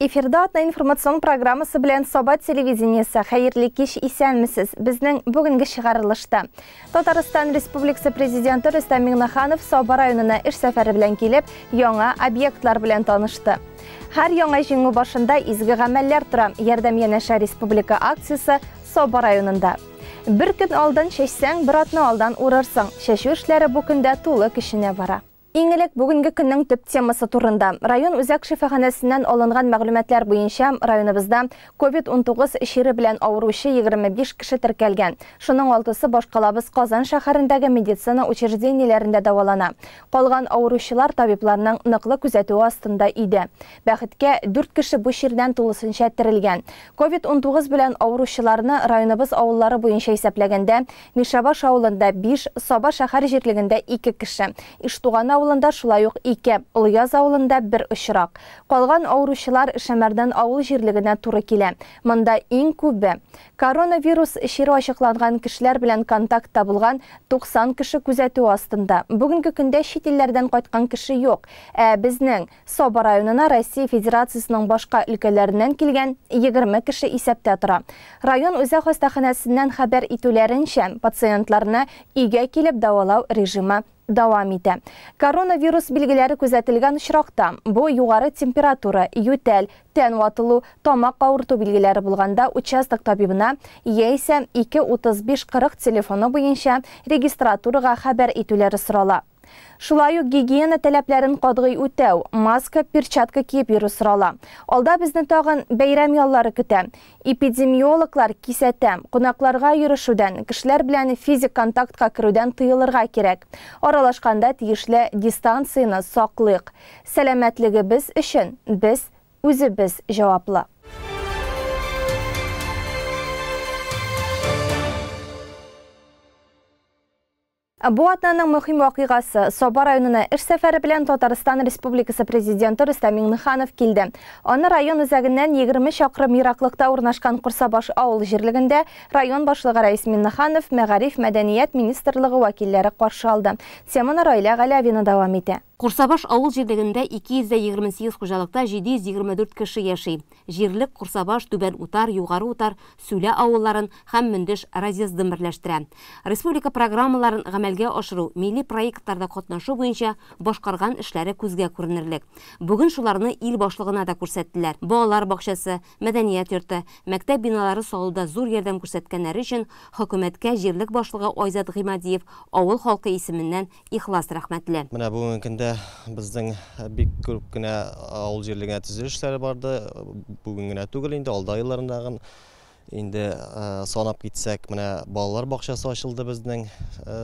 Эфирда атна информацион программасы белән Саба телевидениесе. Хәерле кич, исәнмесез. Безнең бүгенге чыгарылышта Татарстан Республикасы Президенты Рөстәм Миңнеханов Саба районына эш сәфәре белән килеп, яңа объектлар белән танышты. Һәр яңа җиңү башында изге гамәлләр тора. Ярдәм янәшә республика акциясе Саба районында. Бер көн алдан чәчсәң, бер атна алдан урырсың. Чәчү эшләре бу көндә тулы көченә бара. Иң элек бүгенге көннең төп темасы турында. Район үзәк шифаханәсеннән алынган мәгълүматлар буенча районыбызда COVID-19 чире белән авыручы 25 кеше теркәлгән. Шуның алтысы башкалабыз Казан шәһәрендәге медицина учреждениеләрендә дәвалана. Калган авыручылар табибларның ныклы күзәтүе астында иде. Бәхеткә, 4 кеше бу чирдән тулысынча терелгән. COVID-19 белән авыручыларны районыбыз авыллары буенча исәпләгәндә, Мишәбаш авылында 5, Саба шәһәр җирлегендә 2 кеше, Иштуган авылында шулай ук 2, Олыяз авылында 1 очрак. Калган авыручылар Шәмәрдән авыл җирлегенә туры килә. Монда иң күбе. Коронавирус чире ачыкланган кешеләр белән контактта булган 90 кеше күзәтү астында. Бүгенге көндә чит илләрдән кайткан кеше юк. Ә безнең Саба районына Россия Федерациясенең башка өлкәләреннән килгән 20 кеше исәптә тора. Район үзәк хастаханәсеннән хәбәр итүләренчә, пациентларны өйгә килеп дәвалау режимы дәвам итә. Коронавирус билгеләре күзәтелгән очракта, бу югары температура, ютәл, тән ватылу, тамак авырту билгеләре булганда участок табибына яисә 2 35 40 телефоны буенча регистратурага хәбәр итүләре сорала. Шулай ук гигиена таләпләрен катгый үтәү, маска, перчатка киеп йөрү сорала. Алда безне тагын бәйрәм яллары көтә. Эпидемиологлар кисәтә, кунакларга йөрешүдән, кешеләр белән физик контактка керүдән тыелырга кирәк. Аралашканда тиешле дистанцияне саклыйк. Сәламәтлегебез өчен без үзебез җаваплы. Бу атнаның мөһим вакыйгасы: Саба районына эш сәфәре белән Татарстан Республикасы Президенты Рөстәм Миңнеханов килде. Аны район үзәгеннән 20 чакрым ераклыкта урнашкан Курсабаш авыл җирлегендә район башлыгы Рәис Миңнеханов, Мәгариф, мәдәният министрлыгы вәкилләре каршы алды. Теманы Райлә Галәвина дәвам итә. Курсабаш авыл җирлегендә 228 хуҗалыкта 724 кеше яши. Җирлек Курсабаш, Түбән Утар, Югары Утар, Сүлә авылларын һәм Мөндеш разъездын берләштерә. Республика программаларын гамәлгә ашыру, милли проектларда катнашу буенча башкарган эшләре күзгә күренерлек. Бүген шуларны ил башлыгына да күрсәттеләр. Балалар бакчасы, мәдәният йорты, мәктәп биналары салуда зур ярдәм күрсәткәннәре өчен хөкүмәткә җирлек башлыгы Айзат Гыймадиев авыл халкы исеменнән ихлас рәхмәтле. Менә бүгенге көндә безнең бик күп кенә авыл җирлегенә төзелешләре барды. Бүген генә түгел инде, алда елларындагы инде санап китсәк, менә балалар бакчасы ачылды безнең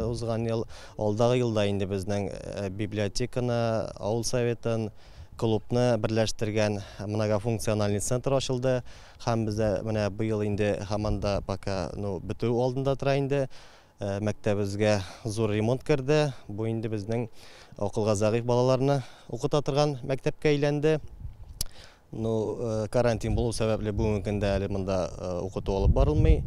узган ел. Алдагы елда инде безнең библиотеканы, авыл советын, клубны берләштергән многофункциональный центр ачылды. Һәм бездә менә быел инде һаман да пока, ну, бетү алдында тора инде. Мәктәбебезгә зур ремонт керде. Бу инде безнең акылга зәгыйфь балаларны укыта торган мәктәпкә әйләнде. Ну, карантин булу сәбәпле бүгенге көндә әле монда укыту алып барылмый.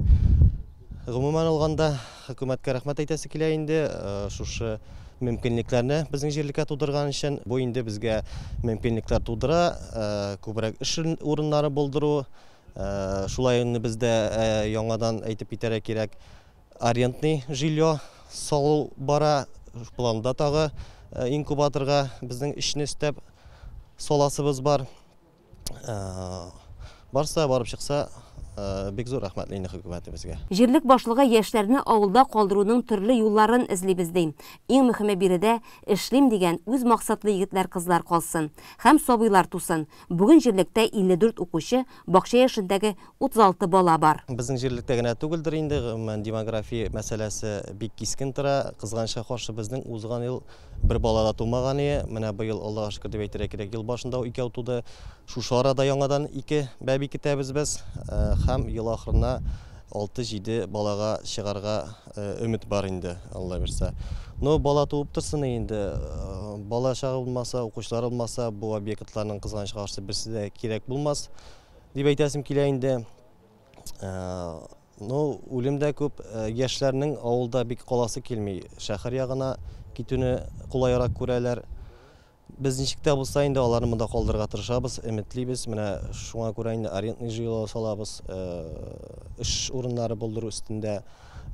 Гомумән алганда, хөкүмәткә рәхмәт әйтәсе килә инде, шушы мөмкинлекләрне безнең җирлеккә тудырган өчен. Бу инде безгә мөмкинлекләр тудыра, күбрәк эш урыннары булдыру. Шулай инде бездә яңадан әйтеп китәргә кирәк, арендный жилье салу бара. Планда тагы инкубаторга безнең эшне өстәп саласыбыз бар. Барса, барып чыкса, бик зур рәхмәтле инде хөкүмәтебезгә. Җирлек башлыгы яшьләрне авылда калдыруның төрле юлларын эзлибез ди. Иң мөһиме биредә эшлим дигән үз максатлы егетләр, кызлар калсын һәм сабыйлар тусын. Бүген җирлектә 54 укучы, бакча яшендәге 36 бала бар. Безнең җирлектә генә түгелдер инде, гомумән демография мәсьәләсе бик кискен тора. Кызганычка каршы, безнең узган ел бер бала да тумаган иде. Менә быел, Аллага шөкер дип әйтергә кирәк, ел башында икәү туды. Шушы арада яңадан ике бәби көтәбез без һәм ел ахырына 6-7 балага чыгарга өмет бар инде, Алла бирсә. Но бала туып торсын инде. Бала чагы булмаса, укучылар булмаса, бу объектларның кызганычка каршы берсе дә кирәк булмас дип әйтәсем килә инде. Ну, үлем дә күп. Яшьләрнең авылда бик каласы килми. Шәһәр ягына китүне кулайрак күрәләр. Без ничек тә булса инде аларны монда калдырырга тырышабыз, өметлибез. Менә шуңа күрә инде арендный жилье салабыз, эш урыннары булдыру өстендә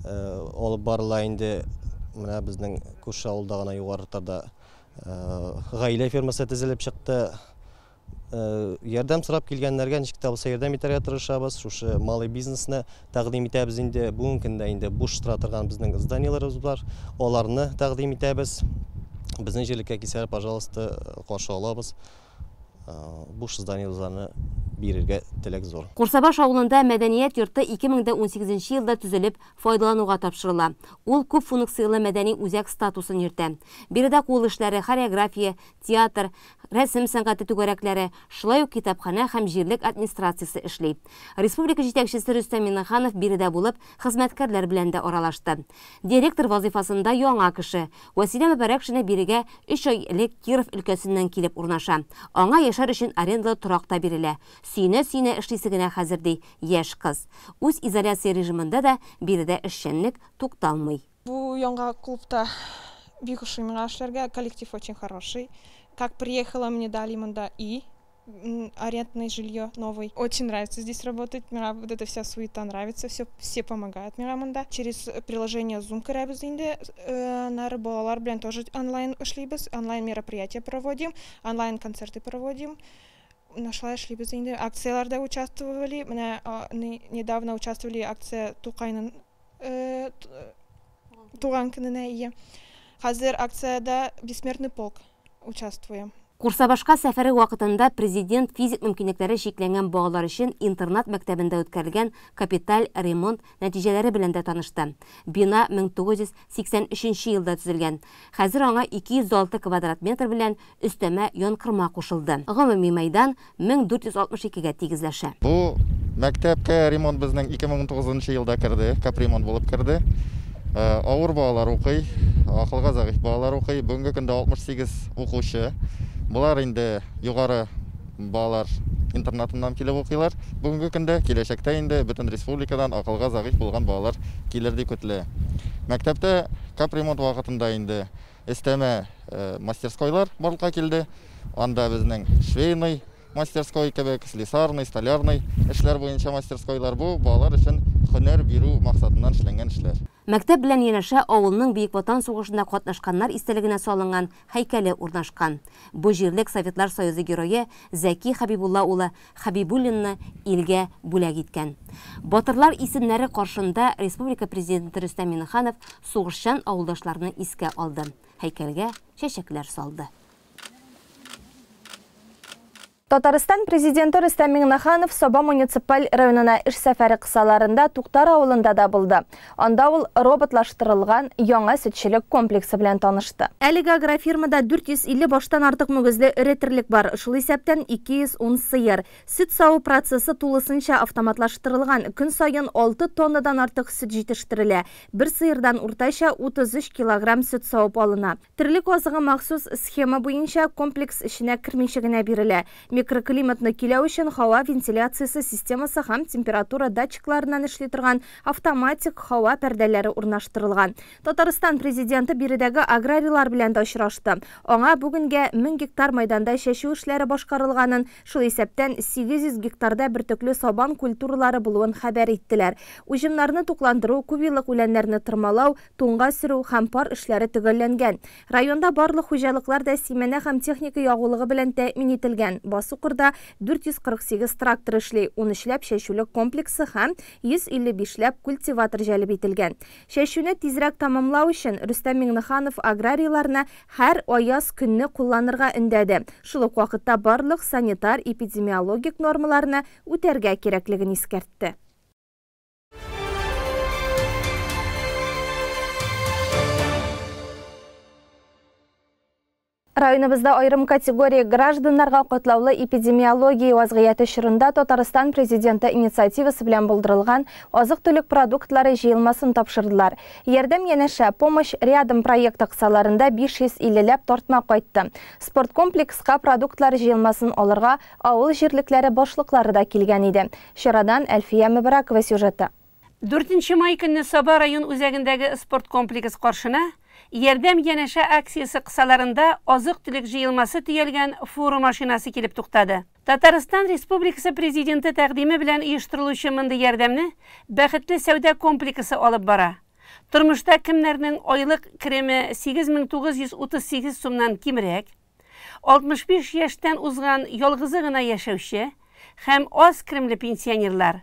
алып барыла инде. Менә безнең күрше авылда гына Югары Утарда гаилә фермасы төзелеп чыкты. Ярдәм сорап килгәннәргә ничек тә булса ярдәм итәргә тырышабыз. Шушы малый бизнесны тәкъдим итәбез инде. Бүгенге көндә инде буш тора торган безнең зданиеләребез бар. Аларны тәкъдим итәбез. Безнең җирлеккә килсәләр, пожалуйста, каршы алабыз. Буш зданиеләрне бирергә теләк зур. Курсабаш авылында мәдәният йорты 2018 елда төзелеп, файдалануга тапшырыла. Ул күп функцияле мәдәни үзәк статусын йөртә. Биредә кул эшләре, хореография, театр, рәсем сәнгате түгәрәкләре, шулай ук китапханә һәм җирлек администрациясе эшли. Республика җитәкчесе Рөстәм Миңнеханов биредә булып, хезмәткәрләр белән дә аралашты. Директор вазифасында яңа кеше Вәсилә Мөбарәкшина бирегә 3 ай элек Киров өлкәсеннән килеп урнаша. Аңа яшәр өчен арендалы торак та бирелә. Сөенә-сөенә эшлисе генә хәзер, ди яшь кыз. Үз изоляция режимында да биредә эшчәнлек тукталмый. Бу яңа клубта бик ошый миңа эшләргә, коллектив очень хороший. Как приехала, мне дали монда и арендное жилье новый. Очень нравится здесь работать, мне вот эта вся суета нравится, все помогают мне монда. Через приложение Zoom керәбез инде, нары балалар белән тоже онлайн эшлибез, онлайн мероприятия проводим, онлайн концерты проводим. Нашла эшлибез инде. Акцияларда участвовали, менә недавно участвовали акция Тукайның туган көненә ие. Хәзер акцияда Бессмертный полк участвуем. Курсабашка сәфәре вакытында президент физик мөмкинлекләре чикләнгән балалар өчен интернат мәктәбендә үткәрелгән капиталь ремонт нәтиҗәләре белән дә танышты. Бина 1983 елда төзелгән. Хәзер аңа 206 квадрат метр белән өстәмә янкорма кушылды. Гомуми мәйдан 1462-гә тигезләшә. Бу мәктәпкә ремонт безнең 2019 елда керде, капремонт булып керде. Авыр балалар укый, акылга зәгыйфь балалар укый. Бүгенге көндә 68 укучы. Булар инде югары балалар интернатыннан килеп укыйлар. Бүгенге көндә, киләчәктә инде бөтен республикадан акылга зәгыйфь булган балалар килер дип көтелә. Мәктәптә капремонт вакытында инде өстәмә мастерскойлар барлыкка килде. Анда безнең швейный мастерской кебек, слесарный, столярный эшләр буенча мастерскойлар. Бу балалар өчен һөнәр бирү максатыннан эшләнгән эшләр. Мәктәп белән янәшә авылның Бөек Ватан сугышында катнашканнар истәлегенә салынган һәйкәле урнашкан. Бу җирлек Советлар Союзы герое Зәки Хабибулла улы Хабибуллинны илгә бүләк иткән. Батырлар исемнәре каршында Республика президенты Рөстәм Миңнеханов сугышчан авылдашларны искә алды. Һәйкәлгә чәчәкләр салды. Татарстан президенты Рөстәм Миңнеханов Саба муниципаль районына эш сәфәре кысаларында Туктар авылында да булды. Анда ул роботлаштырылган яңа сөтчелек комплексы белән танышты. Әлеге агрофирмада 450 баштан артык мөгезле эре терлек бар, шул исәптән 210 сыер. Сөт саву процессы тулысынча автоматлаштырылган. Көн саен 6 тоннадан артык сөт җитештерелә. Бер сыердан уртача 33 килограмм сөт савып алына. Терлек азыгы махсус схема буенча комплекс эченә кермичә генә бирелә. Микроклиматны көйләү өчен һава вентиляциясе системасы һәм температура датчикларыннан эшли торган автоматик һава пәрдәләре урнаштырылган. Татарстан президенты биредәге аграрийлар белән дә очрашты. Аңа бүгенгә 1000 гектар мәйданда чәчү эшләре башкарылганын, шул исәптән 800 гектарда бөртекле сабан культуралары булуын хәбәр иттеләр. Уҗымнарны тукландыру, күпьеллык үләннәрне тырмалау, туңга сөрү һәм пар эшләре төгәлләнгән. Районда барлык хуҗалыклар да симәнә һәм техника ягулыгы белән тәэмин ителгән. Басукырда 448 трактор эшли, 13ләп чәчүлек комплексы һәм 155ләп культиватор җәлеп ителгән. Чәчүне тизрәк тәмамлау өчен Рөстәм Миңнеханов аграрийларны һәр аяз көнне кулланырга өндәде. Шул ук вакытта барлык санитар эпидемиологик нормаларны үтәргә кирәклеген искәртте. Районыбызда аерым категория гражданнарга катлаулы эпидемиология вазгыяте чорында Татарстан президенты инициативасы белән булдырылган азык-төлек продуктлары җыелмасын тапшырдылар. Ярдәм янәшә Помощь рядом проекты кысаларында 550ләп тартма кайтты. Спорткомплекска продуктлар җыелмасын алырга авыл җирлекләре башлыклары да килгән иде. Чарадан Әлфия Мөбарәкова сюжеты. 4 май көнне Саба район үзәгендәге спорткомплекс каршына Ярдәм янәшә акциясе кысаларында азык-төлек җыелмасы төялгән фура машинасы килеп туктады. Татарстан Республикасы Президенты тәкъдиме белән оештырылучы мондый ярдәмне Бәхетле сәүдә комплексы алып бара. Тормышта кемнәрнең айлык кереме 8938 сумнан кимрәк, 65 яшьтән узган ялгызы гына яшәүче һәм аз керемле пенсионерлар,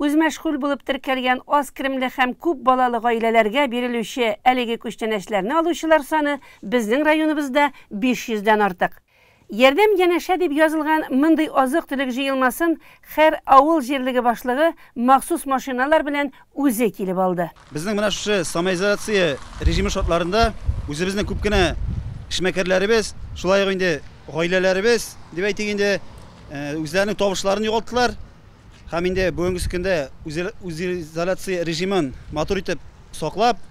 үзмәшгуль булып теркәлгән аз керемле һәм күп балалы гаиләләргә бирелүче әлеге күчтәнәчләрне алучылар саны безнең районыбызда 500 дән артык. Ярдәм янәшә дип язылган мондый азык-төлек җыелмасын һәр авыл җирлеге башлыгы махсус машиналар белән үзе килеп алды. Безнең менә шушы самоизоляция режимы шартларында үзебезнең күп кенә эшмәкәрләребез, шулай ук инде гаиләләребез, дип әйтик инде, үзләренең табышларын югалттылар. Һәм инде бүгенге көндә үзизоляция режимын матур итеп саклап,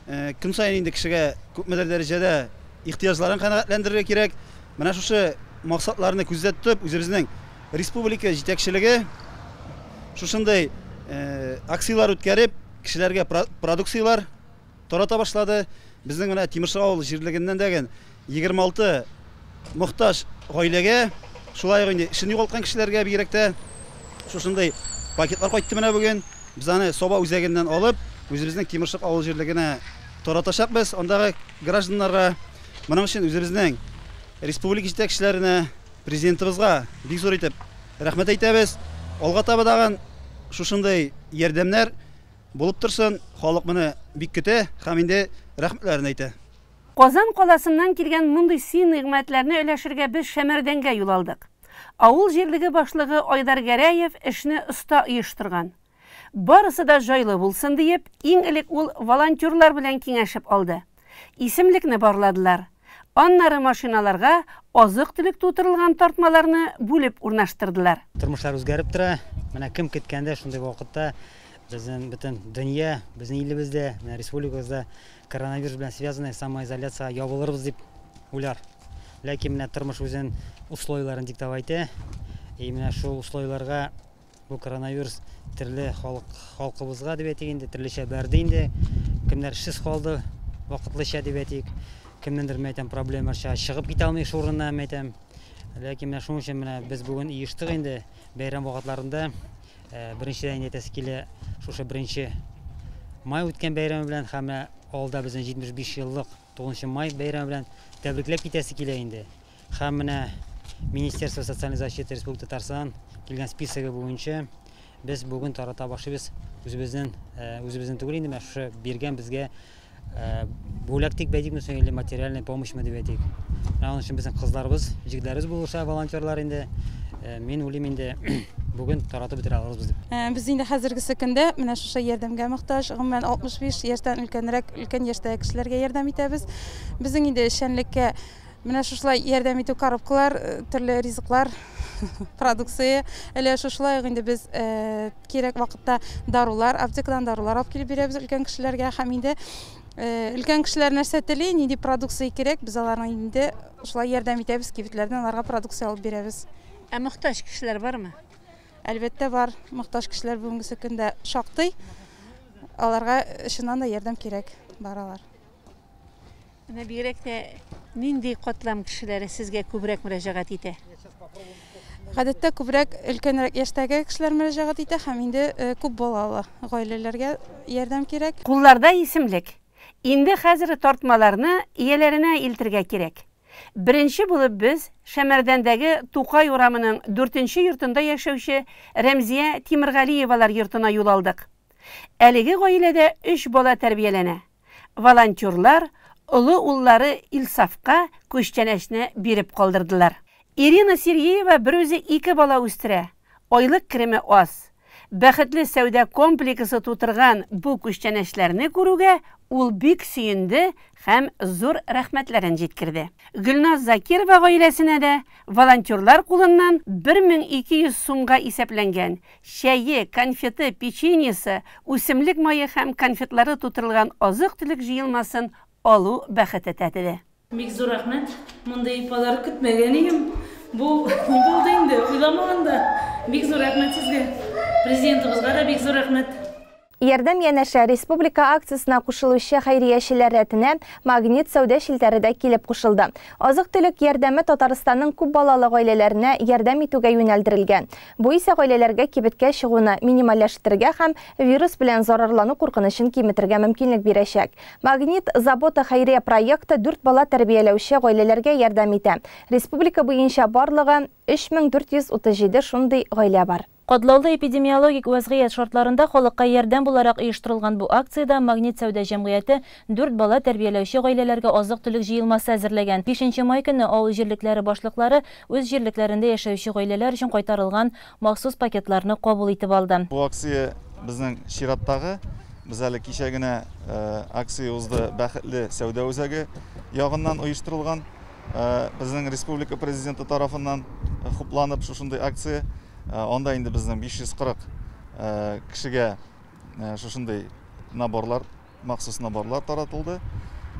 көн саен инде кешегә күпмедер дәрәҗәдә ихтыяҗларын канәгатьләндерергә кирәк. Менә шушы максатларны күздә тотып, үзебезнең республика җитәкчелеге шушындый акцияләр үткәреп, кешеләргә продукцияләр тарата башлады. Безнең менә Тимершык авыл җирлегеннән дә 26 мохтаҗ гаиләгә, шулай ук инде эшен югалткан кешеләргә бигрәк тә шушындый пакетлар кайтты менә бүген. Без аны Саба үзәгеннән алып, үзебезнең Тимершык авыл җирлегенә таратачакбыз, андагы гражданнарга. Моның өчен үзебезнең республика җитәкчеләренә, президентыбызга бик зур итеп рәхмәт әйтәбез. Алга таба тагын шушындый ярдәмнәр булып торсын. Халык моны бик көтә һәм инде рәхмәтләрен әйтә. Казан каласыннан килгән мондый сый-нигъмәтләрне өләшергә без Шәмәрдәнгә юл алдык. Авыл җирлеге башлыгы Айдар Гәрәев эшне оста оештырган. Барысы да җайлы булсын диеп, иң элек ул волонтерлар белән киңәшеп алды. Исемлекне барладылар. Аннары машиналарга азык-төлек тутырылган тартмаларны бүлеп урнаштырдылар. Тормышлар үзгәреп тора. Менә кем көткәндә шундый вакытта безнең бөтен дөнья, безнең илебездә, менә республикабызда коронавирус белән связанный самоизоляция ябылырбыз дип уйлар. Ләкин менә тормыш үзен условияләрен диктовать итә. И менә шул условияләргә бу коронавирус төрле халкыбызга дип әйтик инде, төрлечә бәрде инде. Кемнәр эшсез калды, вакытлыча дип әйтик. Кемнеңдер, мәйтәм, проблема чыгып китә алмый шул урыннан, мәйтәм. Ләкин менә шуның өчен менә без бүген оештык инде бәйрәм вакытларында. Беренчедән инде әйтәсе килә, шушы 1 май үткән бәйрәме белән һәм алда безнең 75 еллык 9 май бәйрәме белән тәбрикләп китәсе килә инде. Һәм менә Министерство социальной защиты Республики Татарстан килгән списогы буенча без бүген тарата башлыйбыз. Үзебезнең түгел инде, менә шушы биргән безгә бүләк дип әйтикме соң, или материальная помощь мы дип әйтик. Менә аның өчен безнең кызларыбыз, җегетләребез булыша, волонтерлар инде. Мин уйлыйм инде, бүген таратып бетерә алырбыз дип. Без инде хәзергесе көндә менә шушы ярдәмгә мохтаҗ. Гомумән 65 яшьтән өлкәнрәк, өлкән яшьтәге кешеләргә ярдәм итәбез. Безнең инде эшчәнлеккә менә шушылай ярдәм итү коробкалар, төрле ризыклар, продукция өлеше шулай ук инде без кирәк вакытта дарулар, аптекадан дарулар алып килеп бирәбез өлкән кешеләргә. Һәм инде өлкән кешеләр нәрсә тели, нинди продукция кирәк, без аларга инде шулай ярдәм итәбез, кибетләрдән аларга продукция алып бирәбез. Ә мохтаҗ кешеләр бармы? Әлбәттә бар. Мохтаҗ кешеләр бүгенге көндә шактый. Аларга чыннан да ярдәм кирәк, бар алар. Менә бигрәк тә нинди катлам кешеләре сезгә күбрәк мөрәҗәгать итә? Гадәттә күбрәк өлкәнрәк яшьтәге кешеләр мөрәҗәгать итә һәм инде күп балалы гаиләләргә ярдәм кирәк. Кулларда исемлек. Инде хәзер тартмаларны ияләренә илтергә кирәк. Беренче булып без Шәмәрдәндәге Тукай урамының 4нче йортында яшәүче Рәмзия Тимергалиевалар йортына юл алдык. Әлеге гаиләдә 3 бала тәрбияләнә. Волонтерлар олы уллары Илсафка күчтәнәчне биреп калдырдылар. Ирина Сергеева бер үзе 2 бала үстерә. Айлык кереме аз. Бәхетле сәүдә комплексы тутырган бу күчтәнәчләрне күрүгә ул бик сөенде һәм зур рәхмәтләрен җиткерде. Гөлназ Закирова гаиләсенә дә волонтерлар кулыннан 1200 сумга исәпләнгән чәе, конфеты, печеньесы, үсемлек мае һәм конфетлары тутырылган азык-төлек җыелмасын алу бәхете тәтеде. Бик зур рәхмәт. Мондый подарок көтмәгән идем. Бу ни булды инде? Уйламаганда. Бик зур рәхмәт сезгә. Президентыбызга да бик зур рәхмәт. Ярдәм янәшә республика акциясенә кушылучы хәйриячеләр рәтенә Магнит сәүдә челтәре дә килеп кушылды. Азык-төлек ярдәме Татарстанның күп балалы гаиләләренә ярдәм итүгә юнәлдерелгән. Бу исә гаиләләргә кибеткә чыгуны минимальләштерергә һәм вирус белән зарарлану куркынычын киметергә мөмкинлек бирәчәк. Магнит Забота хәйрия проекты 4 бала тәрбияләүче гаиләләргә ярдәм итә. Республика буенча барлыгы 3437 шундый гаилә бар. Катлаулы эпидемиологик вәзгыять шартларында халыкка ярдәм буларак оештырылган бу акциядә Магнит сәүдә җәмгыяте 4 бала тәрбияләүче гаиләләргә азык-төлек җыелмасы әзерләгән. 5 май көне авыл җирлекләре башлыклары үз җирлекләрендә яшәүче гаиләләр өчен кайтарылган махсус пакетларны кабул итеп алды. Бу акция безнең чираттагы, без әле кичә генә акция узды Бәхетле сәүдә үзәге ягыннан оештырылган. Безнең республика президенты тарафыннан хупланып шушындый акция. Анда инде безнең 540 кешегә шушындый наборлар, махсус наборлар таратылды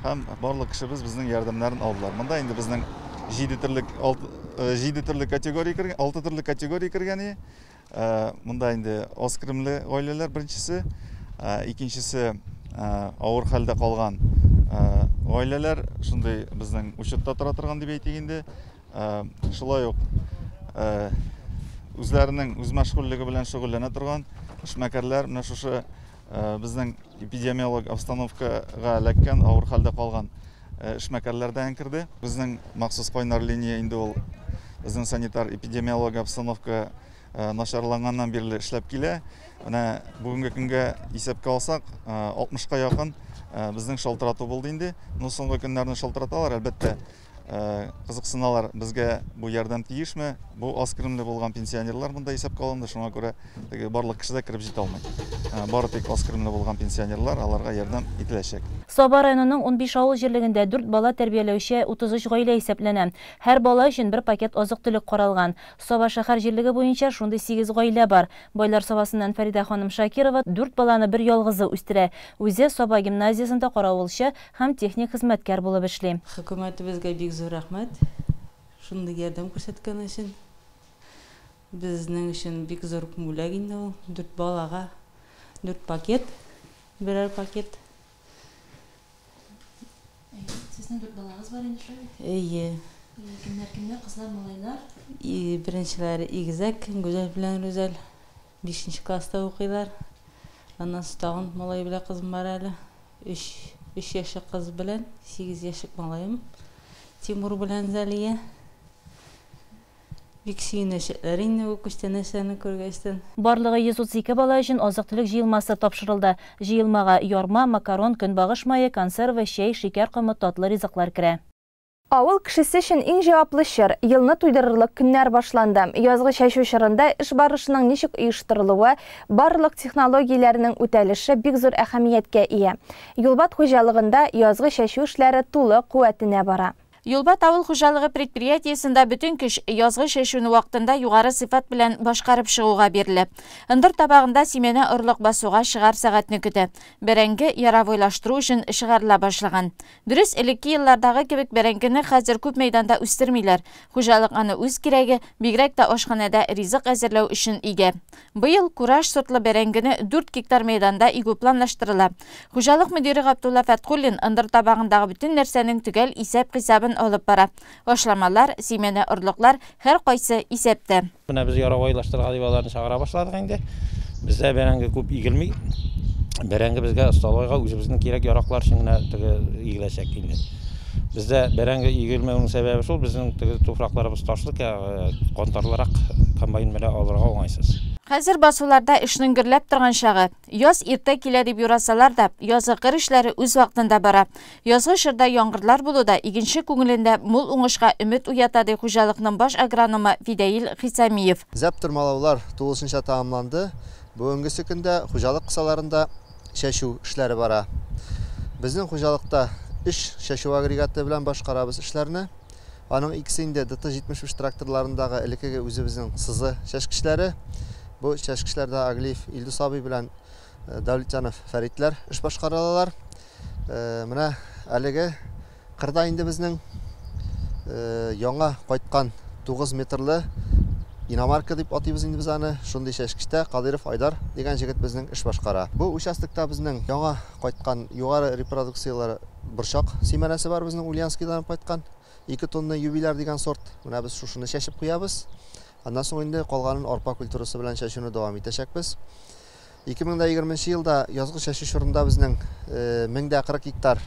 һәм барлык кешебез безнең ярдәмнәрен алдылар. Монда инде безнең 7 төрле категория кергән, 6 төрле категория кергән. Монда инде аз керемле гаиләләр беренчесе, икенчесе авыр хәлдә калган гаиләләр, шундый безнең учетта тора торган дип әйтик инде. Шулай ук үзләренең үз мәшгульлеге белән шөгыльләнә торган эшмәкәрләр, менә шушы безнең эпидемиологик обстановкага эләккән, авыр хәлдә калган эшмәкәрләрдән керде. Безнең махсус кайнар линия инде ул безнең санитар эпидемиологик обстановка начарланганнан бирле эшләп килә. Менә бүгенге көнгә исәпкә алсак, 60-ка якын безнең шалтырату булды инде. Но соңгы көннәрне шалтыраталар, әлбәттә, кызыксыналар, безгә бу ярдәм тиешме? Бу аз керемле булган пенсионерлар монда исәпкә алынды, шуңа күрә теге барлык кеше дә кереп җитә алмый. Бары тик аз керемле булган пенсионерлар, аларга ярдәм ителәчәк. Саба районының 15 авыл җирлегендә 4 бала тәрбияләүче 33 гаилә исәпләнә. Һәр бала өчен бер пакет азык-төлек каралган. Саба шәһәр җирлеге буенча шундый 8 гаилә бар. Байлар Сабасыннан Фәридә ханым Шакирова 4 баланы бер ялгызы үстерә. Үзе Саба гимназиясендә каравылчы һәм техник хезмәткәр булып эшли. Хөкүмәтебезгә бик зур рәхмәт. Шундый ярдәм күрсәткән өчен. Безнең өчен бик зур бүләк инде ул. 4 балага 4 пакет, берәр пакет. Сезнең 4 балагыз бар инде, шулай бит? Әйе. Кемнәр, кемнәр, кызлар, малайлар? Беренчеләре игезәк, Гүзәл белән Рүзәл. 5 класста укыйлар. Аннан соң тагын малай белән кызым бар әле. 3 яшьлек кыз белән 8 яшьлек малаем Тимур белән Зәлия. Бик сөенәчәкләр инде бу күчтәнәчләрне күргәчтән. Барлыгы 132 бала өчен азык-төлек җыелмасы тапшырылды. Җыелмага ярма, макарон, көнбагыш мае, консервы, чәй, шикәр комы, татлы ризыклар керә. Авыл кешесе өчен иң җаваплы чор, елны туйдырырлык көннәр башланды. Язгы чәчү чорында эш барышының ничек оештырылуы, барлык технологияләрнең үтәлеше бик зур әһәмияткә ия. Юлбат хуҗалыгында язгы чәчү эшләре тулы куәтенә бара. Юлбат авыл хуҗалыгы предприятиесендә бөтен көч язгы чәчүне вакытында югары сыйфат белән башкарып чыгуга бирелә. Ындыр табагында симәнә орлык басуга чыгар сәгатьне көтә. Бәрәңге яровойлаштыру өчен чыгарыла башлаган. Дөрес, элекке еллардагы кебек бәрәңгене хәзер күп мәйданда үстермиләр. Хуҗалык аны үз кирәге, бигрәк тә ашханәдә ризык әзерләү өчен игә. Быел кураж сортлы бәрәңгене 4 гектар мәйданда игү планлаштырыла. Хуҗалык мөдире Габдулла Фәтхуллин ындыр табагындагы бөтен нәрсәнең төгәл исәп-хисабын алып бара. Ашламалар, симәнә орлыклар һәр кайсы исәптә. Менә без яровойлаштырырга дип аларны чыгара башладык инде. Бездә бәрәңге күп игелми. Бәрәңге безгә столовойга үзебезнең кирәк яраклар өчен генә теге игеләчәк инде. Бездә бәрәңге игелмәүнең сәбәбе шул, безнең теге туфракларыбыз ташлы, кантарлырак комбайн белән алырга уңайсыз. Хәзер басуларда эшнең гөрләп торган чагы. Яз иртә килә дип юрасалар да, язгы кыр эшләре үз вакытында бара. Язгы чорда яңгырлар булу да игенче күңелендә мул уңышка өмет уята, ди хуҗалыкның баш агрономы Фидәил Хисамиев. Зәп тырмалаулар тулысынча тәмамланды. Бүгенге көндә хуҗалык кысаларында чәчү эшләре бара. Безнең хуҗалыкта 3 чәчү агрегаты белән башкарабыз эшләрне. Аның икесе инде ДТ-75 тракторларындагы элеккеге үзебезнең сызы чәчкечләре. Бу чәчкечләрдә Аглиев Илдус абый белән Дәүләтҗанов Фәритләр эш башкаралар. Менә әлеге кырда инде безнең яңа кайткан 9 метрлы Иномарка дип атыйбыз инде без аны. Шундый чәчкечтә Кадыйров Айдар дигән җегет безнең эш башкара. Бу участокта безнең яңа кайткан югары репродукцияле борчак симәнәсе бар безнең Ульяновскийдан кайткан. 2 тонна юбиляр дигән сорт. Менә без шушыны чәчеп куябыз. Аннан соң инде калганын арпа культурасы белән чәчүне дәвам итәчәкбез. 2020 елда язгы чәчү чорында безнең 1040 гектар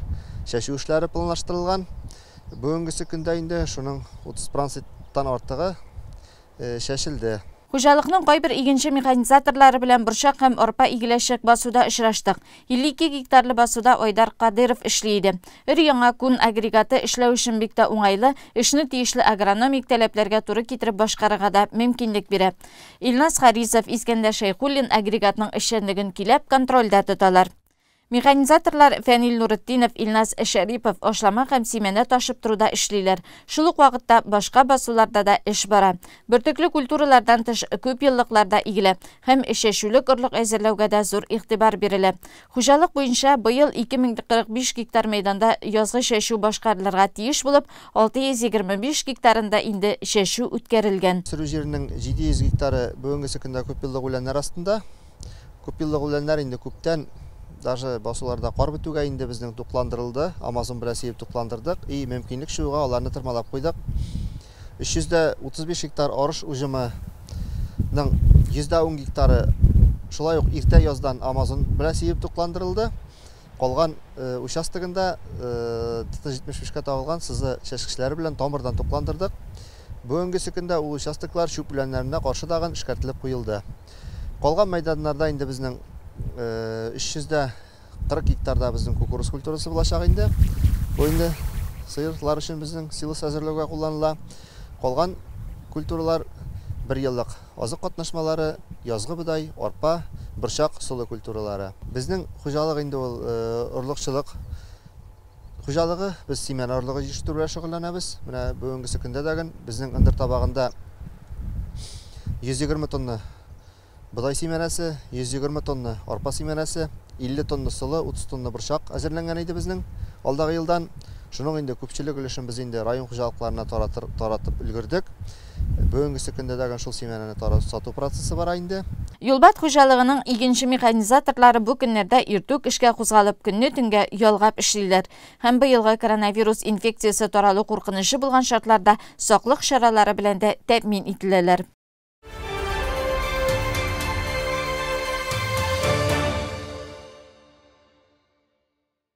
чәчү эшләре планлаштырылган. Бүгенгесе көндә инде шуның 30%-тан артыгы чәчелде. Хуҗалыкның кайбер игенче механизаторлары белән борчак һәм арпа игеләчәк басуда очраштык. 52 гектарлы басуда Айдар Кадыров эшли иде. Өр-яңа күн агрегаты эшләү өчен бик тә уңайлы, эшне тиешле агрономик таләпләргә туры китереп башкарырга да мөмкинлек бирә. Илназ Харисов, Искәндәр Шәйхуллин агрегатның эшчәнлеген көйләп контрольдә тоталар. Механизаторлар Фәнил Нуретдинов, Илназ Шәрипов ашлама һәм симәнә ташып торуда эшлиләр. Шул ук вакытта башка басуларда да эш бара. Бөртекле культуралардан тыш күп еллыкларда игелә һәм чәчүлек орлык әзерләүгә дә зур игътибар бирелә. Хуҗалык буенча быел 2045 гектар мәйданда язгы чәчү башкарылырга тиеш булып, 625 гектарында инде чәчү үткәрелгән. Сөрү җиренең 700 гектары бүгенге көндә күп еллык үләннәр астында. Күп еллык үләннәр инде күптән даже басуларда кар бетүгә инде безнең тукландырылды, Амазон белән сиеп тукландырдык и мөмкинлек чыгуга аларны тырмалап куйдык. 335 гектар арыш уҗымының 110 гектары шулай ук иртә яздан Амазон белән сиеп тукландырылды. Калган участогында ТТ-75-кә тагылган сызы чәчкечләре белән тамырдан тукландырдык. Бүгенге көндә ул участоклар чүп үләннәренә каршы тагын эшкәртелеп куелды. Калган мәйданнарда инде безнең 340 гектарда безнең кукуруз культурасы булачак инде. Бу инде сыерлар өчен безнең силос әзерләүгә кулланыла. Калган культуралар бер еллык азык катнашмалары, язгы бодай, арпа, борчак, солы культуралары. Безнең хуҗалык инде ул орлыкчылык хуҗалыгы, без семена орлыгы җитештерү белән шөгыльләнәбез. Менә бүгенге көндә дә безнең ындыр табагында 120 тонна бодай семенасы, 120 тонна арпа семенасы, 50 тонна солы, 30 тонна борчак әзерләнгән иде безнең алдагы елдан. Шуның инде күпчелек өлешен без инде район хуҗалыкларына таратып өлгердек. Бүгенге көндә дә шул семенаны сату процессы бара инде. Юлбат хуҗалыгының игенче механизаторлары бу көннәрдә иртүк эшкә кузгалып, көнне төнгә ялгап эшлиләр. Һәм быелгы коронавирус инфекциясе таралу куркынычы булган шартларда саклык чаралары белән дә тәэмин ителәләр.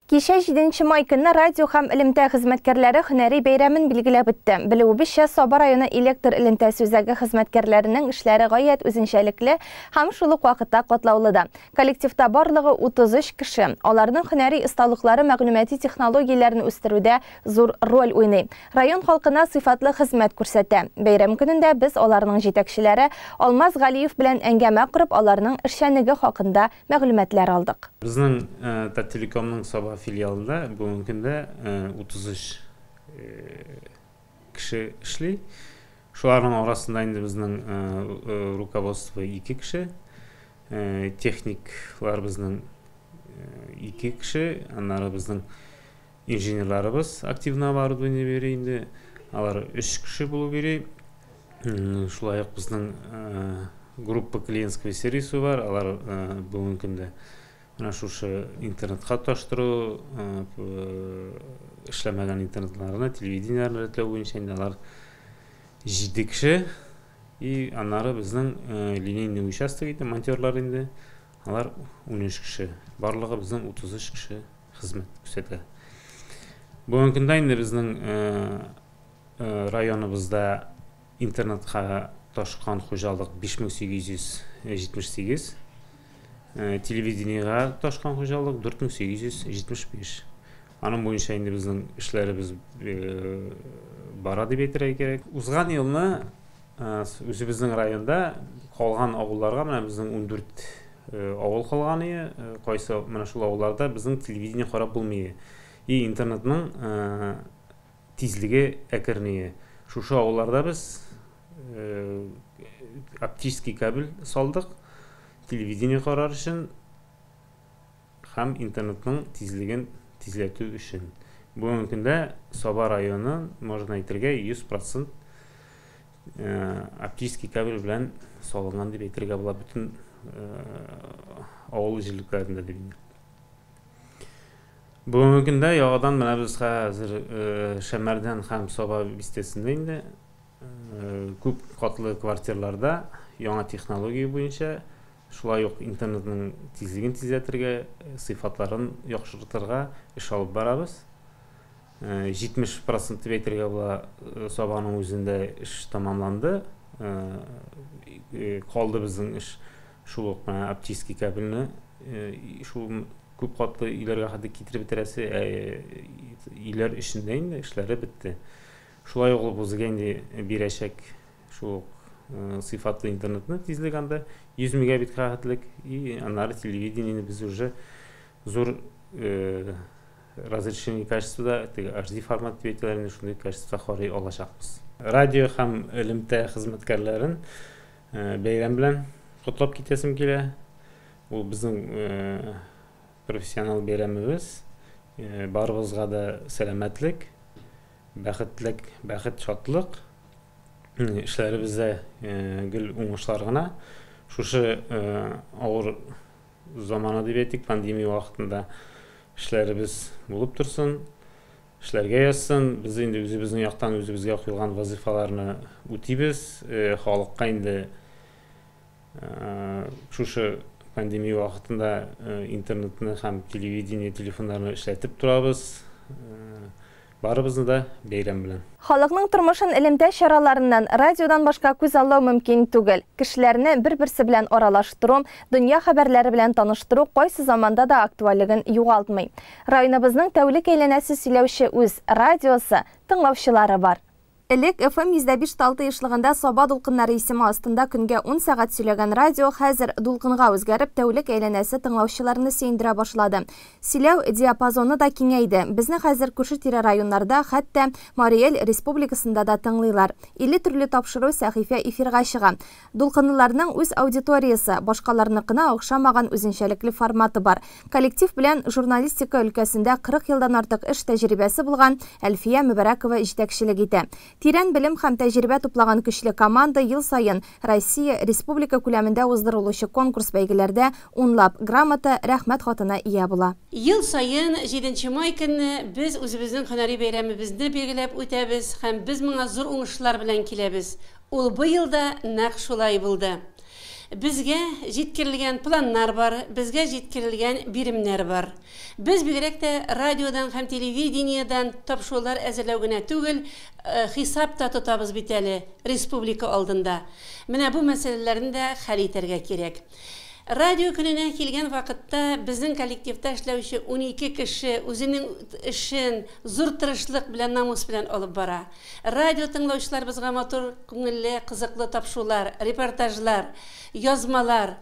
Кичә 7 май көнне радио һәм элемтә хезмәткәрләре һөнәри бәйрәмен билгеләп үтте. Белүебезчә, Саба районы электр элемтәсе үзәге хезмәткәрләренең эшләре гаять үзенчәлекле һәм шул ук вакытта катлаулы да. Коллективта барлыгы 33 кеше. Аларның һөнәри осталыклары мәгълүмати технологияләрне үстерүдә зур роль уйный. Район халкына сыйфатлы хезмәт күрсәтә. Бәйрәм көнендә без аларның җитәкчеләре Алмаз Галиев белән әңгәмә корып, аларның эшчәнлеге хакында мәгълүматлар алдык. Безнең Таттелекомның Саба филиалында бүгенге көндә 33 кеше эшли. Шуларның арасында инде безнең руководство 2 кеше, техниклар безнең 2 кеше, аннары безнең инженерларыбыз активно оборудование бирә инде, алар 3 кеше булып йөри. Шулай ук безнең группа клиентского сервиса бар, алар бүгенге көндә менә шушы интернетка тоташтыру, эшләмәгән интернетларны, телевидениеләрне рәтләү буенча инде алар 7 кеше. И аннары безнең линейный участок инде, монтерлар инде, алар 13 кеше. Барлыгы безнең 33 кеше хезмәт күрсәтә. Бүгенге көндә инде безнең районыбызда интернетка ташкан хуҗалык 5878, телевидениега ташкан хуҗалык 4875. Аның буенча инде безнең эшләребез бара дип әйтергә кирәк. Узган елны үзебезнең районда калган авылларга, менә безнең 14 авыл калган иде, кайсы менә шул авылларда безнең телевидение карап булмый. И интернетның тизлеге әкренәя. Шушы авылларда без оптический кабель салдык, телевидение карар өчен һәм интернетның тизлеген тизләтү өчен. Бүгенге көндә Саба районы, можно әйтергә, 100% Оптический кабель белән салынган дип әйтергә була бөтен авыл җирлекләрендә дип инде. Бүгенге көндә яңадан менә без хәзер Шәмәрдән һәм Саба бистәсендә инде күп катлы квартирларда яңа технология буенча шулай ук интернетның тизлеген тизләтергә, сыйфатларын яхшыртырга эш алып барабыз. 70 процент дип әйтергә була, Сабаның үзендә эш тәмамланды. Калды безнең эш шул ук менә оптический кабельне шул күп катлы өйләргә хәтле китереп бетерәсе, өйләр эчендә инде эшләре бетте. Шулай ук ул безгә инде бирәчәк шул ук сыйфатлы интернетны тизлек анда 100 мегабитка хәтлек, и аннары телевидениене без уже зур разрешение качествода, теге HD формат дип әйтәләр инде, шундый качествода карый алачакбыз. Радио һәм элемтә хезмәткәрләрен бәйрәм белән котлап китәсем килә. Ул безнең профессионал бәйрәмебез. Барыбызга да сәламәтлек, бәхетлек, бәхет, шатлык. Эшләребездә гел уңышлар гына. Шушы авыр замана дип әйтик, пандемия вакытында эшләребез булып торсын, эшләргә язсын. Без инде үзебезнең яктан үзебезгә куелган вазифаларны үтибез. Халыкка инде шушы пандемия вакытында интернетны һәм телевидение, телефоннарны эшләтеп торабыз. Барыбызны да бәйрәм белән. Халыкның тормышын элемтә чараларыннан, радиодан башка күз аллау мөмкин түгел. Кешеләрне бер-берсе белән аралаштыру, дөнья хәбәрләре белән таныштыру кайсы заманда да актуальлеген югалтмый. Районыбызның тәүлек әйләнәсе сөйләүче үз радиосы, тыңлаучылары бар. Элек FM 105.6 ешлыгында Саба дулкыннары исеме астында көнгә 10 сәгать сөйләгән радио хәзер дулкынга үзгәреп, тәүлек әйләнәсе тыңлаучыларны сөендерә башлады. Сөйләү диапазоны да киңәйде. Безне хәзер күрше-тирә районнарда, хәтта Марий Эл республикасында да тыңлыйлар. 50 төрле тапшыру сәхифә эфирга чыга. Дулкынлыларның үз аудиториясе, башкаларныкына охшамаган үзенчәлекле форматы бар. Коллектив белән журналистика өлкәсендә 40 елдан артык эш тәҗрибәсе булган Әлфия Мөбәрәкова җитәкчелек итә. Тирән белем һәм тәҗрибә туплаган көчле команда ел саен Россия республика күләмендә уздырылучы конкурс бәйгеләрдә унлап грамота, рәхмәт хатына ия була. Ел саен 7 май көнне без үзебезнең һөнәри бәйрәмебезне билгеләп үтәбез һәм без моңа зур уңышлар белән киләбез. Ул быел да нәкъ шулай булды. Безгә җиткерелгән планнар бар, безгә җиткерелгән биремнәр бар. Без бигрәк тә радиодан һәм телевидениедан тапшырулар әзерләү генә түгел, хисап та тотабыз бит әле республика алдында. Менә бу мәсьәләләрне дә хәл итәргә кирәк. Радио көненә килгән вакытта безнең коллективта эшләүче 12 кеше үзенең эшен зур тырышлык белән, намус белән алып бара. Радио тыңлаучылар безгә матур, күңелле, кызыклы тапшырулар, репортажлар, язмалар,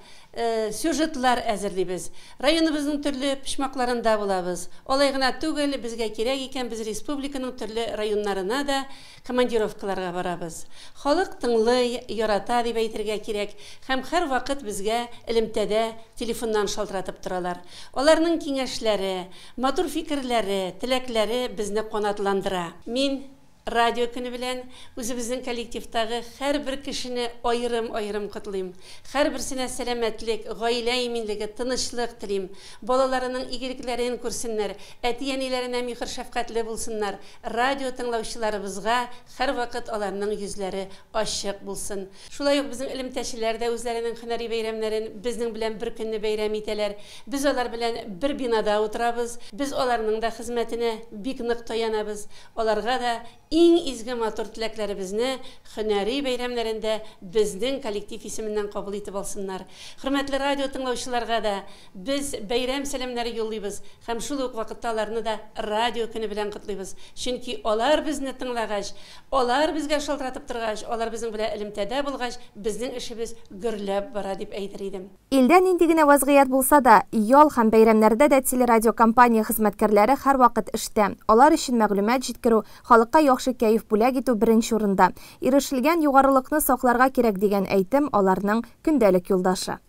сюжетлар әзерлибез. Районыбызның төрле почмакларында булабыз. Алай гына түгел, безгә кирәк икән, без республиканың төрле районнарына да командировкаларга барабыз. Халык тыңлый, ярата дип әйтергә кирәк һәм һәр вакыт безгә элемтәдә телефоннан шалтыратып торалар. Аларның киңәшләре, матур фикерләре, теләкләре безне канатландыра. Мин радио көне белән үзебезнең коллективтагы һәрбер кешене аерым-аерым котлыйм. Һәрберсенә сәламәтлек, гаилә иминлеге, тынычлык телим. Балаларының игелекләрен күрсеннәр, әти-әниләренә миһер-шәфкатьле булсыннар. Радио тыңлаучыларыбызга һәрвакыт аларның йөзләре ачык булсын. Шулай ук безнең элемтәчеләр дә үзләренең һөнәри бәйрәмнәрен безнең белән бер көнне бәйрәм итәләр. Без алар белән бер бинада утырабыз. Без аларның да хезмәтенә бик нык таянабыз. Аларга да иң изге матур теләкләребезне һөнәри бәйрәмнәрендә безнең коллектив исеменнән кабул итеп алсыннар. Хөрмәтле радио тыңлаучыларга да без бәйрәм сәламнәре юллыйбыз һәм шул ук вакытта аларны да радио көне белән котлыйбыз. Чөнки алар безне тыңлагач, алар безгә шалтыратып торгач, алар безнең белән элемтәдә булгач, безнең эшебез гөрләп бара дип әйтер идем. Илдә нинди генә вазгыять булса да, ял һәм бәйрәмнәрдә дә телерадиокомпания хезмәткәрләре һәрвакыт эштә. Алар өчен мәгълүмат җиткерү, халыкка яхшы кәеф бүләк итү беренче урында. Ирешелгән югарылыкны сакларга кирәк дигән әйтем аларның көндәлек юлдашы.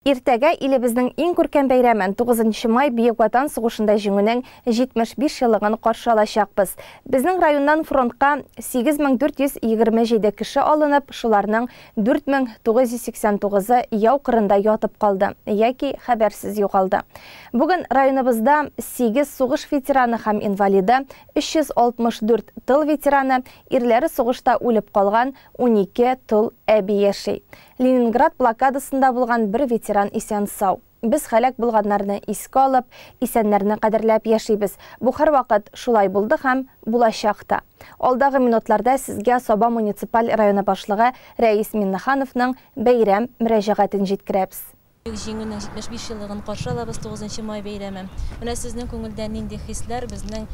Иртәгә илебезнең иң күркәм бәйрәмен, 9 май Бөек Ватан сугышында Җиңүнең 75 еллыгын каршы алачакбыз. Безнең районнан фронтка 8427 кеше алынып, шуларның 4989-ы яу кырында ятып калды яки хәбәрсез югалды. Бүген районыбызда 8 сугыш ветераны һәм инвалиды, 364 тыл ветераны, ирләре сугышта үлеп калган 12 тол әби яши. Ленинград блокадасында булган бер ветеран исән сау. Без һәлак булганнарны искә алып, исәннәрне кадерләп яшибез. Бу һәрвакыт шулай булды һәм булачак та. Алдагы минутларда сезгә Саба муниципаль районы башлыгы Рәис Миннехановның бәйрәм мөрәҗәгатен җиткерәбез. Җиңүнең 75 еллыгын каршы алабыз, 9 май бәйрәме. Менә сезнең күңелдә нинди хисләр безнең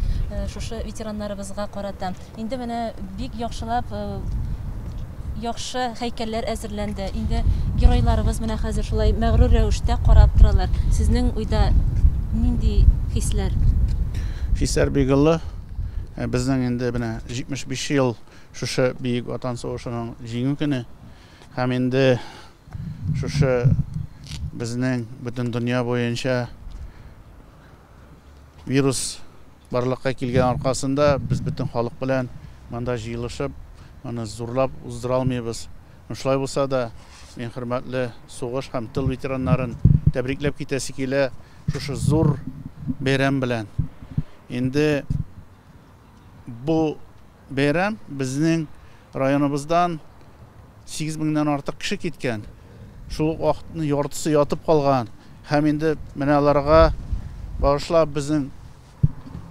шушы ветераннарыбызга карата? Инде менә бик яхшылап яхшы һәйкәлләр әзерләнде. Инде геройларыбыз менә хәзер шулай мәгърур рәвештә карап торалар. Сезнең уйда нинди хисләр? Хисләр бик олы. Безнең инде менә 75 ел шушы Бөек Ватан сугышының җиңү көне. Һәм инде шушы безнең бөтен дөнья буенча вирус барлыкка килгән аркасында без бөтен халык белән монда җыелышып, моны зурлап уздыра алмыйбыз. Шулай булса да, мин хөрмәтле сугыш һәм тыл ветераннарын тәбрикләп китәсе килә шушы зур бәйрәм белән. Инде бу бәйрәм безнең районыбыздан 8 меңнән артык кеше киткән. Шул ук вакытның яртысы ятып калган. Һәм инде менә аларга багышлап безнең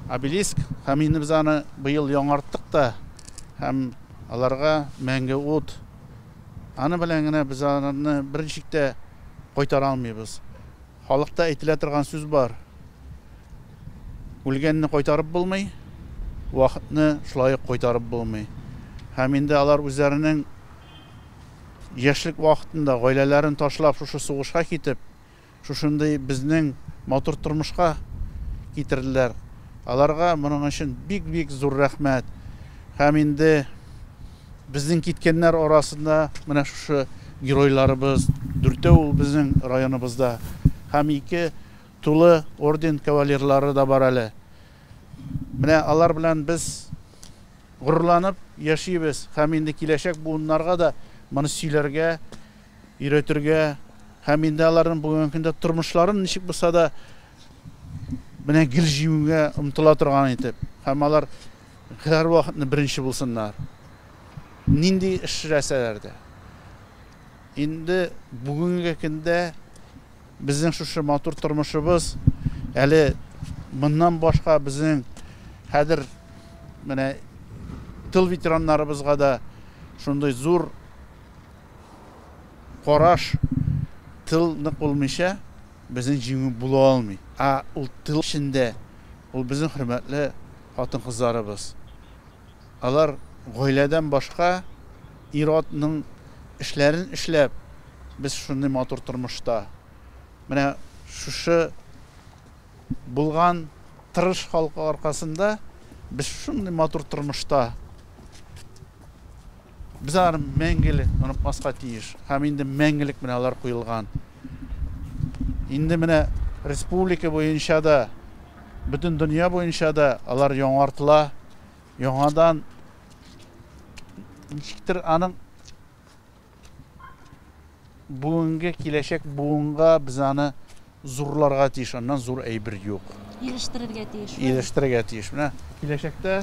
обелиск, һәм инде без аны быел яңарттык та, һәм аларга мәңге ут. Аны белән генә без аны берничек тә кайтара алмыйбыз. Халыкта әйтелә торган сүз бар. Үлгәнне кайтарып булмый, вакытны шулай ук кайтарып булмый. Һәм инде алар үзләренең яшьлек вакытында гаиләләрен ташлап шушы сугышка китеп, шушындый безнең матур тормышка китерделәр. Аларга моның өчен бик-бик зур рәхмәт. Һәм инде безнең киткәннәр арасында менә шушы геройларыбыз, дүртәү ул безнең районыбызда. Һәм ике тулы орден кавалерлары да бар әле. Менә алар белән без горурланып яшибез. Һәм инде киләчәк буыннарга да моны сөйләргә, өйрәтергә һәм инде аларның бүгенге көндә тормышларын ничек булса да менә гел җиңүгә омтыла торган итеп. Һәм алар һәрвакытны беренче булсыннар. Нинди эш эшләсәләр дә. Инде бүгенге көндә безнең шушы матур тормышыбыз әле моннан башка безнең хәзер менә тыл ветераннарыбызга да шундый зур караш, тыл нык булмыйча безнең җиңү була алмый. Ә ул тыл эчендә ул безнең хөрмәтле хатын-кызларыбыз. Алар гаиләдән башка ир-атның эшләрен эшләп без шундый матур тормышта. Менә шушы булган тырыш халкы аркасында без шундый матур тормышта. Без аларны мәңгелек онытмаска тиеш. Һәм инде мәңгелек менә алар куелган. Инде менә республика буенча да, бөтен дөнья буенча да алар яңартыла. Яңадан ничектер аның бүгенге киләчәк буынга без аны зурларга тиеш, аннан зур әйбер юк. Ирештерергә тиеш. Ирештерергә тиеш. Менә киләчәктә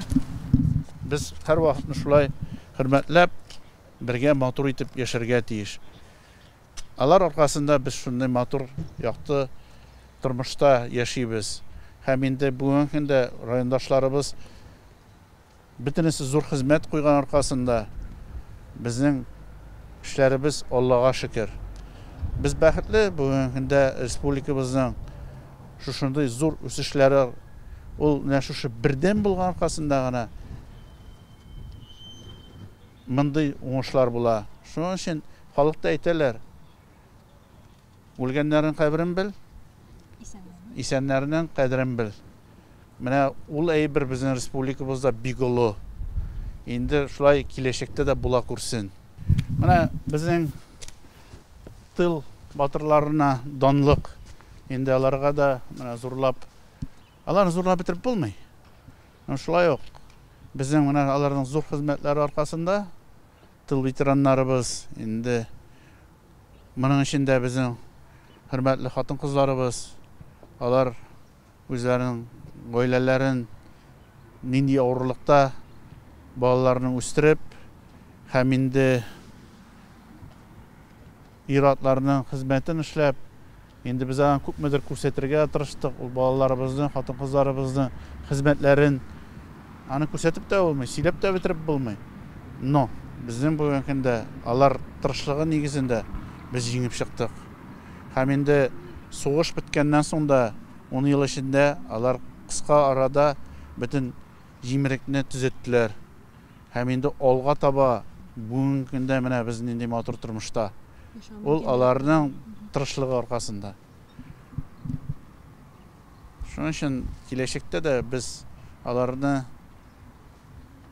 без һәрвакытны шулай хөрмәтләп, бергә матур итеп яшәргә тиеш. Алар аркасында без шундый матур, якты тормышта яшибез. Һәм инде бүгенге көндә райондашларыбыз бөтенесе зур хезмәт куйган аркасында безнең эшләребез Аллага шөкер. Без бәхетле бүгенге көндә республикабызның шушындый зур үсешләре ул менә шушы бердәм булган аркасында гына мондый уңышлар була. Шуның өчен халыкта әйтәләр, үлгәннәрнең каберен бел, исәннәрнең кадерен бел. Менә ул әйбер безнең республикабызда бик олы. Инде шулай киләчәктә дә була күрсен. Менә безнең тыл батырларына данлык. Инде аларга да менә зурлап, аларны зурлап бетереп булмый. Шулай ук безнең менә аларның зур хезмәтләре аркасында тыл ветераннарыбыз, инде моның эчендә безнең хөрмәтле хатын-кызларыбыз, алар үзләренең гаиләләрен нинди авырлыкта балаларны үстереп һәм инде ир-атларның хезмәтен эшләп, инде без аңа күпмедер күрсәтергә тырыштык, ул балаларыбызны, хатын-кызларыбызны хезмәтләрен аны күрсәтеп тә булмый, сөйләп тә бетереп булмый. Но безнең бүгенге көндә алар тырышлыгы нигезендә без җиңеп чыктык. Һәм инде сугыш беткәннән соң да 10 ел эчендә алар кыска арада бөтен җимерекне төзәттеләр. Һәм инде алга таба бүгенге көндә менә без нинди матур тормышта. Ул аларның тырышлыгы аркасында. Шуның өчен киләчәктә дә без аларны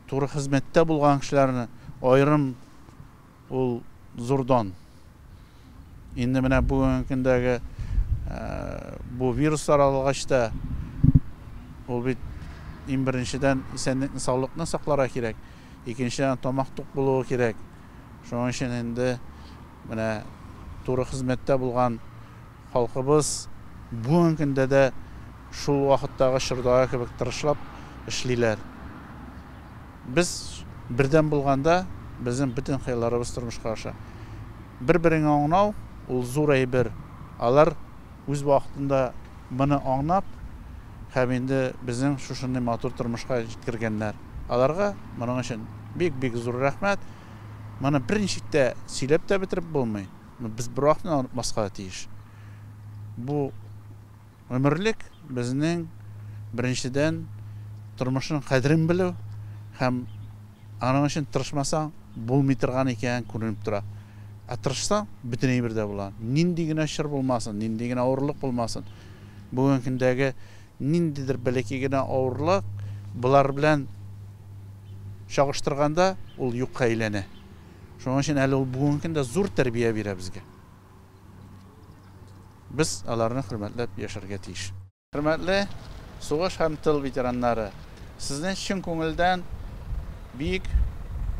туры хезмәттә булган кешеләрне аерым ул зурдан. Инде менә бүгенге көндәге бу вируслар алгач та ул бит иң беренчедән исәнлекне, саулыкны сакларга кирәк. Икенчедән тамак тук булуы кирәк. Шуның өчен инде менә туры хезмәттә булган халкыбыз бүгенге көндә дә шул вакыттагы чордагы кебек тырышлап эшлиләр. Без бердәм булганда безнең бөтен хыялларыбыз тормышка аша. Бер-береңне аңлау ул зур әйбер. Алар үз вакытында моны аңлап һәм инде безнең шушындый матур тормышка җиткергәннәр. Аларга моның өчен бик-бик зур рәхмәт. Моны берничек тә сөйләп тә бетереп булмый. Без бер вакытны онытмаска тиеш. Бу гомерлек безнең беренчедән тормышның кадерен белү һәм аның өчен тырышмасаң булмый торган икәнен күренеп тора. Ә тырышсаң бөтен әйбер дә була. Нинди генә чор булмасын, нинди генә авырлык булмасын. Бүгенге көндәге ниндидер бәләкәй генә авырлык болар белән чагыштырганда ул юкка әйләнә. Шуның өчен әле ул бүгенге көндә зур тәрбия бирә безгә. Без аларны хөрмәтләп яшәргә тиеш. Хөрмәтле сугыш һәм тыл ветераннары, сезне чын күңелдән бөек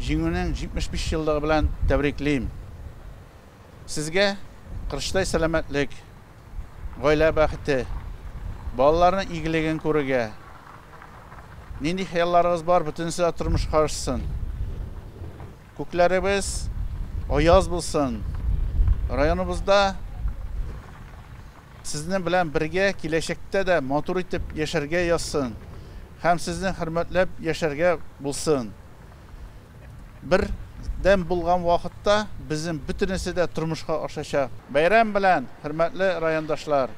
Җиңүнең 75 еллыгы белән тәбриклим. Сезгә кырыштай сәламәтлек, гаилә бәхете, балаларның игелеген күрергә, нинди хыялларыгыз бар, бөтенесе дә тормышка ашсын. Күкләребез аяз булсын. Районыбызда сезнең белән бергә киләчәктә дә матур итеп яшәргә язсын һәм сезне хөрмәтләп яшәргә булсын. Бердәм булган вакытта безнең бөтенесе дә тормышка ашачак. Бәйрәм белән, хөрмәтле райондашлар!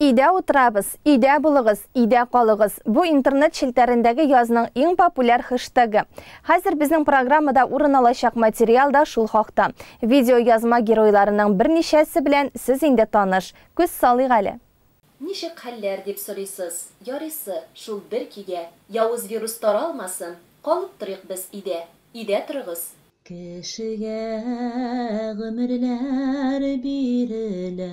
Өйдә утырабыз, өйдә булыгыз, өйдә калыгыз. Бу интернет челтәрендәге язның иң популяр хэштегы. Хәзер безнең программада урын алачак материал да шул хакта. Видео язма геройларының берничәсе белән сез инде таныш. Күз салыйк әле. Ничек хәлләр дип сорыйсыз? Ярыйсы, шул бер көйгә. Явыз вирус таралмасын, калып торыйк без өйдә. Өйдә торыгыз. Кешегә гомерләр бирелә,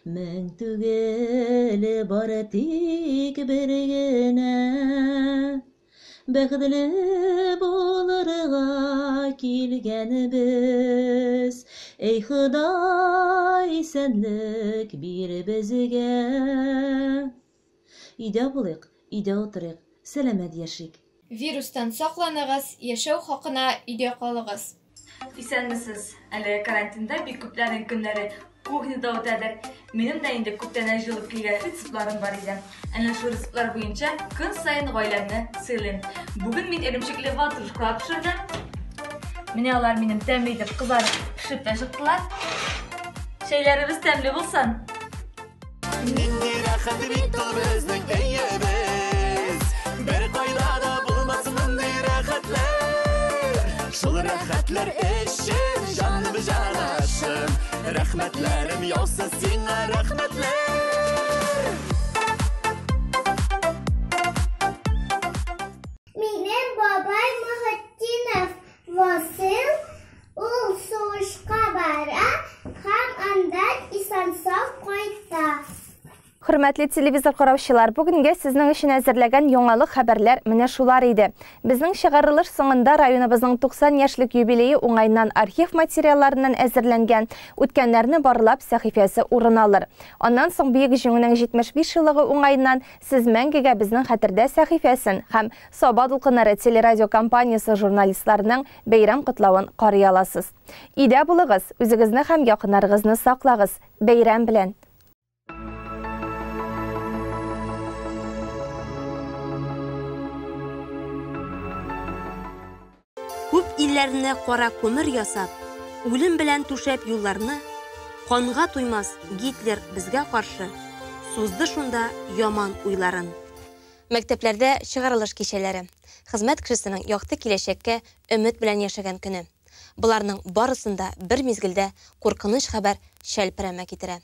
мең түгел, бары тик бер генә. Бәхетле булырга килгәнбез, эй Ходай, исәнлек бир безгә. Өйдә булыйк, өйдә утырыйк, сәламәт яшик. Вирустан сакланыгыз, яшәү хакына өйдә калыгыз. Исәнмесез. Әле карантинда бик күпләрнең көннәре кухняда үтәдер. Минем дә инде күптәннән җыелып килгән рецептларым бар иде. Әнә шул рецептлар буенча көн саен гаиләмне сыйлыйм. Бүген мин эремчекле ватрушкалар пешердем. Менә алар минем тәмле итеп кызарып пешеп тә чыктылар. Чәйләребез тәмле булсын. Нинди рәхәт бит ул безнең өебез. Бер кайда да булмас мондый рәхәтләр. Шул рәхәтләр өчен җаным җанашым. Рәхмәтләрем яусын сиңа, рәхмәтләр. Хөрмәтле телевизор караучылар, бүгенгә сезнең өчен әзерләгән яңалык хәбәрләр менә шулар иде. Безнең чыгарылыш соңында районыбызның 90 яшьлек юбилее уңаеннан архив материалларыннан әзерләнгән үткәннәрне барлап сәхифәсе урын алыр. Аннан соң Бөек Җиңүнең 75 еллыгы уңаеннан Сез мәңгегә безнең хәтердә сәхифәсен һәм Саба дулкыннары телерадиокомпаниясе журналистларының бәйрәм котлавын карый аласыз. Өйдә булыгыз, үзегезне һәм якыннарыгызны саклагыз. Бәйрәм белән! Күп илләрне кара күмер ясап, үлем белән түшәп юлларны, канга туймас Гитлер безгә каршы сузды шунда яман уйларын. Мәктәпләрдә чыгарылыш кичәләре, хезмәт кешесенең якты киләчәккә өмет белән яшәгән көне. Боларның барысын да бер мизгелдә куркыныч хәбәр чәлперәмә китерә.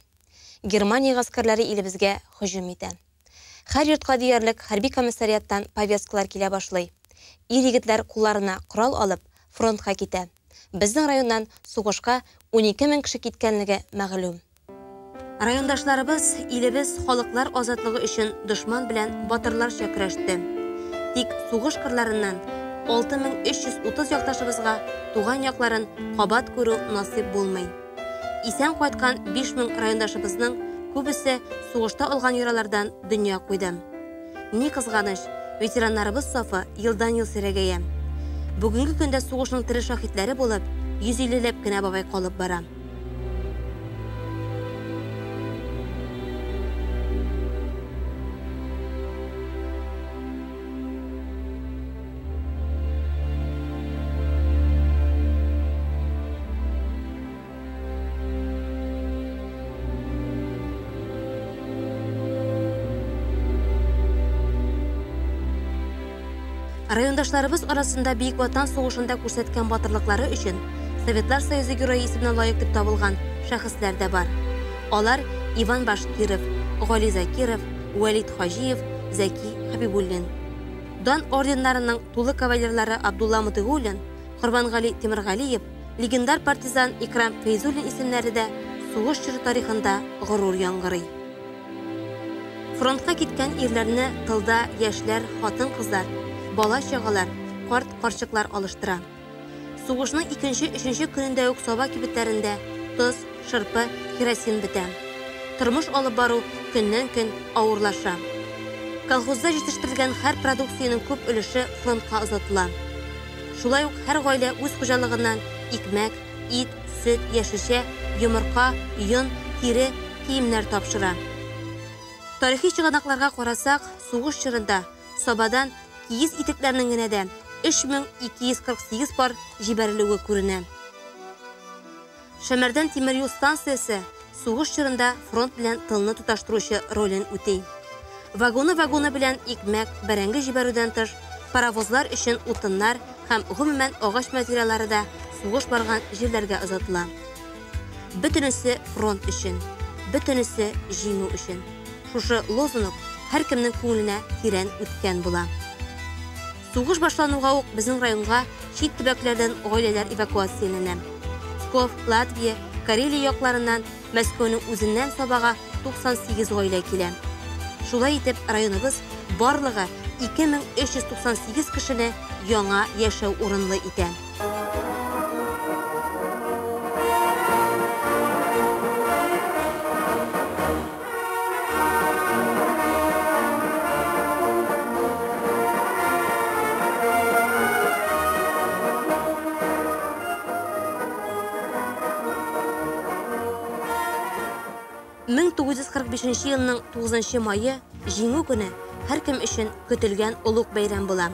Германия гаскәрләре илебезгә һөҗүм итә. Һәр йортка диярлек хәрби комиссариаттан повесткалар килә башлый. Ир-егетләр кулларына корал алып, фронтка китә. Безнең районнан сугышка 12 мең кеше киткәнлеге мәгълүм. Райондашларыбыз илебез халыклар азатлыгы өчен дошман белән батырларча көрәште. Тик сугыш кырларыннан 6330 якташыбызга туган якларын кабат күрү насыйп булмый. Исән кайткан 5000 райондашыбызның күбесе сугышта алган яралардан дөнья куйды. Ни кызганыч, ветераннарыбыз сафы елдан-ел сирәгәя. Бүгенге көндә сугышның тере шаһитләре булып, 150 ләп кенә бабай калып бара. Райондашларыбыз арасында Бөек Ватан сугышында күрсәткән батырлыклары өчен Советлар Союзы Герое исеменә лаек дип табылган шәхесләр дә бар. Алар Иван Башкиров, Гали Закиров, Вәлит Хаҗиев, Зәки Хәбибуллин. Дан орденнарының тулы кавалерлары Абдулла Мотыйгуллин, Корбангали Тимергалиев, легендар партизан Икрам Фәйзуллин исемнәре дә сугыш чоры тарихында горур яңгырый. Фронтка киткән ирләрне тылда яшьләр, хатын-кызлар, бала-чагалар, карт-карчыклар алыштыра. Сугышның икенче-өченче көнендә үк Саба кибетләрендә тоз, шырпы, керосин бетә. Тормыш алып бару көннән-көн авырлаша. Колхозда җитештерелгән һәр продукциянең күп өлеше фронтка озатыла. Шулай ук һәр гаилә үз хуҗалыгыннан икмәк, ит, сөт, яшелчә, йомырка, йон, тире, киемнәр тапшыра. Тарихи чыганакларга карасак, сугыш чорында Сабадан киез итекләрнең генә дә 3248 пар җибәрелүе күренә. Шәмәрдән тимер юл станциясе сугыш чорында фронт белән тылны тоташтыручы ролен үти. Вагоны-вагоны белән икмәк, бәрәңге җибәрүдән тыш, паровозлар өчен утыннар һәм гомумән агач материаллары да сугыш барган җирләргә озатыла. Бөтенесе фронт өчен, бөтенесе җиңү өчен. Шушы лозунг һәркемнең күңеленә тирән үткән була. Сугыш башлануга ук безнең районга чит төбәкләрдән гаиләләр эвакуацияләнә. Псков, Латвия, Карелия якларыннан, Мәскәүнең үзеннән Сабага 98 гаилә килә. Шулай итеп, районыбыз барлыгы 2398 кешене яңа яшәү урынлы итә. 1945 елның 9 мае Җиңү көне һәркем өчен көтелгән олуг бәйрәм була.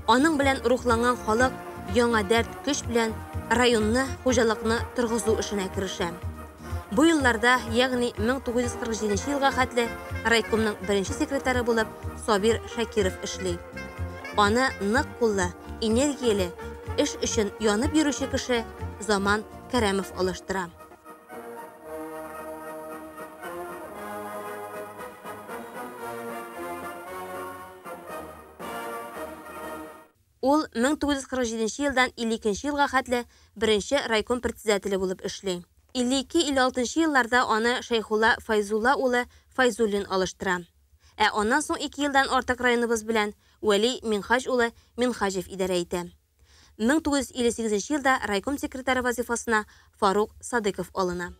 Аның белән рухланган халык яңа дәрт, көч белән районны, хуҗалыкны торгызу эшенә керешә. Бу елларда, ягъни 1947 елга хәтле райкомның беренче секретаре булып Сабир Шакиров эшли. Аны нык куллы, энергияле, эш өчен янып йөрүче кеше Заман Кәрәмов алыштыра. Ул 1947 елдан 52 елга хәтле беренче райком председателе булып эшли. 52-56 елларда аны Шәйхулла Файзулла улы Файзуллин алыштыра. Ә аннан соң ике елдан артык районыбыз белән Вәли Минһаҗ улы Минһаҗев идарә итә. 1958 елда райком секретаре вазифасына Фарук Садыков алына.